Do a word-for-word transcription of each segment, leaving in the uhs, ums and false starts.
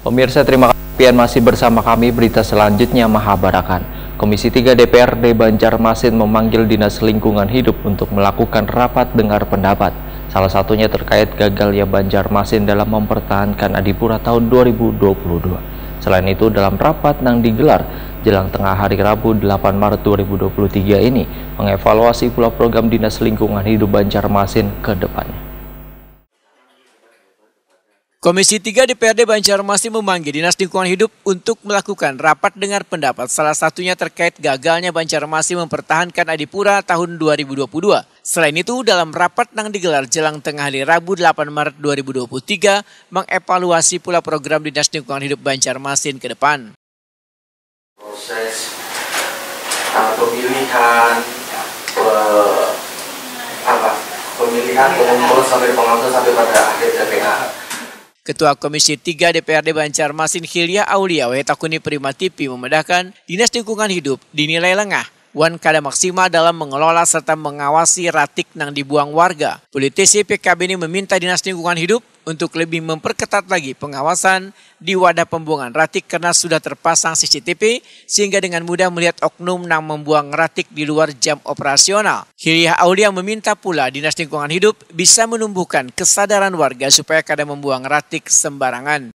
Pemirsa, terima kasih. Pian masih bersama kami, berita selanjutnya mahabarakan. Komisi tiga D P R D Banjarmasin memanggil Dinas Lingkungan Hidup untuk melakukan rapat dengar pendapat. Salah satunya terkait gagalnya Banjarmasin dalam mempertahankan Adipura tahun dua ribu dua puluh dua. Selain itu, dalam rapat nang digelar jelang tengah hari Rabu delapan Maret dua ribu dua puluh tiga ini, mengevaluasi pula program Dinas Lingkungan Hidup Banjarmasin ke depannya. Komisi tiga D P R D Banjarmasin memanggil Dinas Lingkungan Hidup untuk melakukan rapat dengar pendapat, salah satunya terkait gagalnya Banjarmasin mempertahankan Adipura tahun dua ribu dua puluh dua. Selain itu, dalam rapat nang digelar jelang tengah hari Rabu delapan Maret dua ribu dua puluh tiga, mengevaluasi pula program Dinas Lingkungan Hidup Banjarmasin ke depan. Proses, uh, pemilihan, pe- apa, pemilihan, pengumpul sampai pengambilan sampai pada akhir T P A. Ketua Komisi tiga D P R D Banjarmasin Hilya Aulia wae takuni Prima T V memadahkan, Dinas Lingkungan Hidup dinilai lengah wan kada maksimal dalam mengelola serta mengawasi ratik nang dibuang warga. Politisi P K B ini meminta Dinas Lingkungan Hidup untuk lebih memperketat lagi pengawasan di wadah pembuangan ratik karena sudah terpasang C C T V sehingga dengan mudah melihat oknum nang membuang ratik di luar jam operasional. Hilya Aulia meminta pula Dinas Lingkungan Hidup bisa menumbuhkan kesadaran warga supaya kada membuang ratik sembarangan.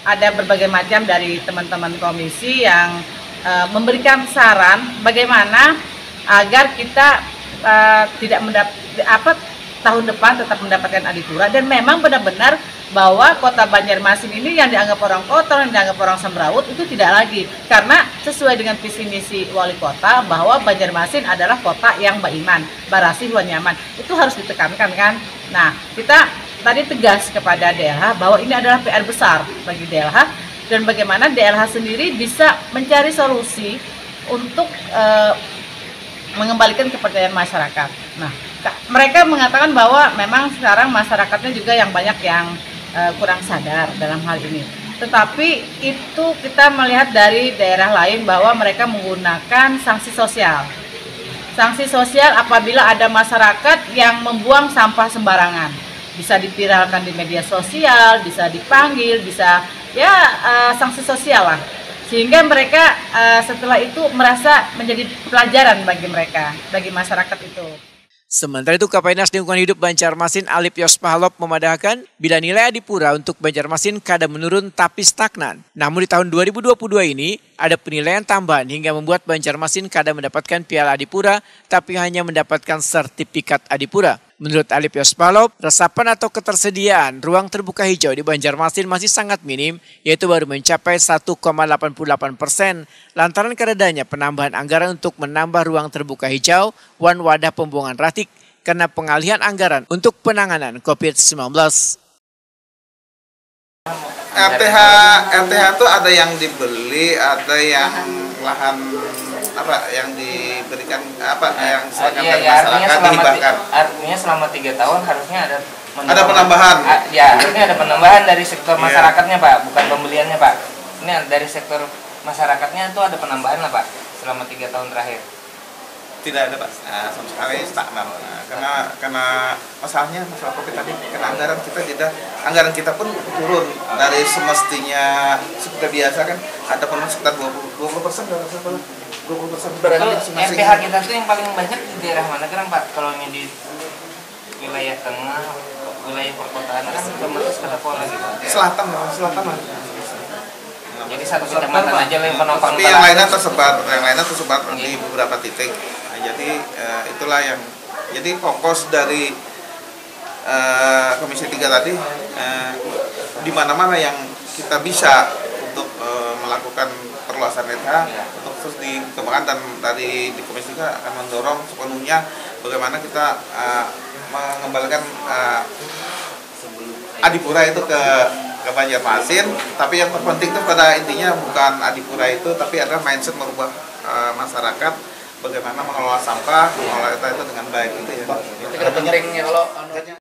Ada berbagai macam dari teman-teman komisi yang uh, memberikan saran bagaimana agar kita uh, tidak mendap apa tahun depan tetap mendapatkan Adipura, dan memang benar-benar bahwa kota Banjarmasin ini yang dianggap orang kotor, yang dianggap orang semrawut itu tidak lagi, karena sesuai dengan visi misi wali kota bahwa Banjarmasin adalah kota yang beriman, barasih wan nyaman. Itu harus ditekankan, kan. Nah, kita tadi tegas kepada D L H bahwa ini adalah P R besar bagi D L H, dan bagaimana D L H sendiri bisa mencari solusi untuk uh, mengembalikan kepercayaan masyarakat. Nah, mereka mengatakan bahwa memang sekarang masyarakatnya juga yang banyak yang uh, kurang sadar dalam hal ini. Tetapi itu kita melihat dari daerah lain bahwa mereka menggunakan sanksi sosial. Sanksi sosial apabila ada masyarakat yang membuang sampah sembarangan. Bisa diviralkan di media sosial, bisa dipanggil, bisa ya uh, sanksi sosial lah. Sehingga mereka uh, setelah itu merasa menjadi pelajaran bagi mereka, bagi masyarakat itu. Sementara itu, Kapainas Lingkungan Hidup Banjarmasin Alip Yospahlop memadahkan, bila nilai Adipura untuk Banjarmasin kada menurun tapi stagnan. Namun di tahun dua ribu dua puluh dua ini, ada penilaian tambahan hingga membuat Banjarmasin kada mendapatkan Piala Adipura, tapi hanya mendapatkan sertifikat Adipura. Menurut Alip Yospahlop, resapan atau ketersediaan ruang terbuka hijau di Banjarmasin masih sangat minim, yaitu baru mencapai satu koma delapan puluh delapan persen, lantaran kadadanya penambahan anggaran untuk menambah ruang terbuka hijau wan wadah pembuangan ratik karena pengalihan anggaran untuk penanganan covid sembilan belas. R T H, R T H itu ada yang dibeli, ada yang lahan apa yang diberikan apa yang diserahkan Iya, dari ya, artinya masyarakat selama ti- dihibahkan. artinya selama tiga tahun harusnya ada Ada penambahan. Ah, ya, harusnya ada penambahan dari sektor Iya. masyarakatnya, Pak, bukan pembeliannya, Pak. Ini dari sektor masyarakatnya itu ada penambahan lah, Pak, selama tiga tahun terakhir. Tidak ada, Pak. Nah, sama sekali stagnan. Nah, karena karena masalahnya masalah covid tadi, karena anggaran kita tidak, anggaran kita pun turun dari semestinya seperti biasa kan, ada penurunan sekitar dua puluh dua puluh persen, dua puluh persen. Berarti R T H kita tuh yang paling banyak di daerah mana, Kang, Pak? Kalau yang di wilayah tengah, wilayah perkotaan kan otomatis pada pola gitu. Selatan lah, selatan lah. Jadi satu kecamatan aja lah yang penopang. Tapi yang lainnya tersebar, yang lainnya tersebar di beberapa titik. Nah, jadi eh, itulah yang jadi fokus dari eh, Komisi tiga tadi eh, di mana-mana yang kita bisa untuk eh, melakukan perluasan R T H untuk terus dikembangkan, dan dari di Komisi tiga akan mendorong sepenuhnya bagaimana kita eh, mengembalikan eh, Adipura itu ke ke Banjarmasin, tapi yang terpenting itu pada intinya bukan Adipura itu, tapi adalah mindset merubah eh, masyarakat bagaimana mengelola sampah, mengelola itu, itu dengan baik itu ya. Itu kada penting ya kalau anu.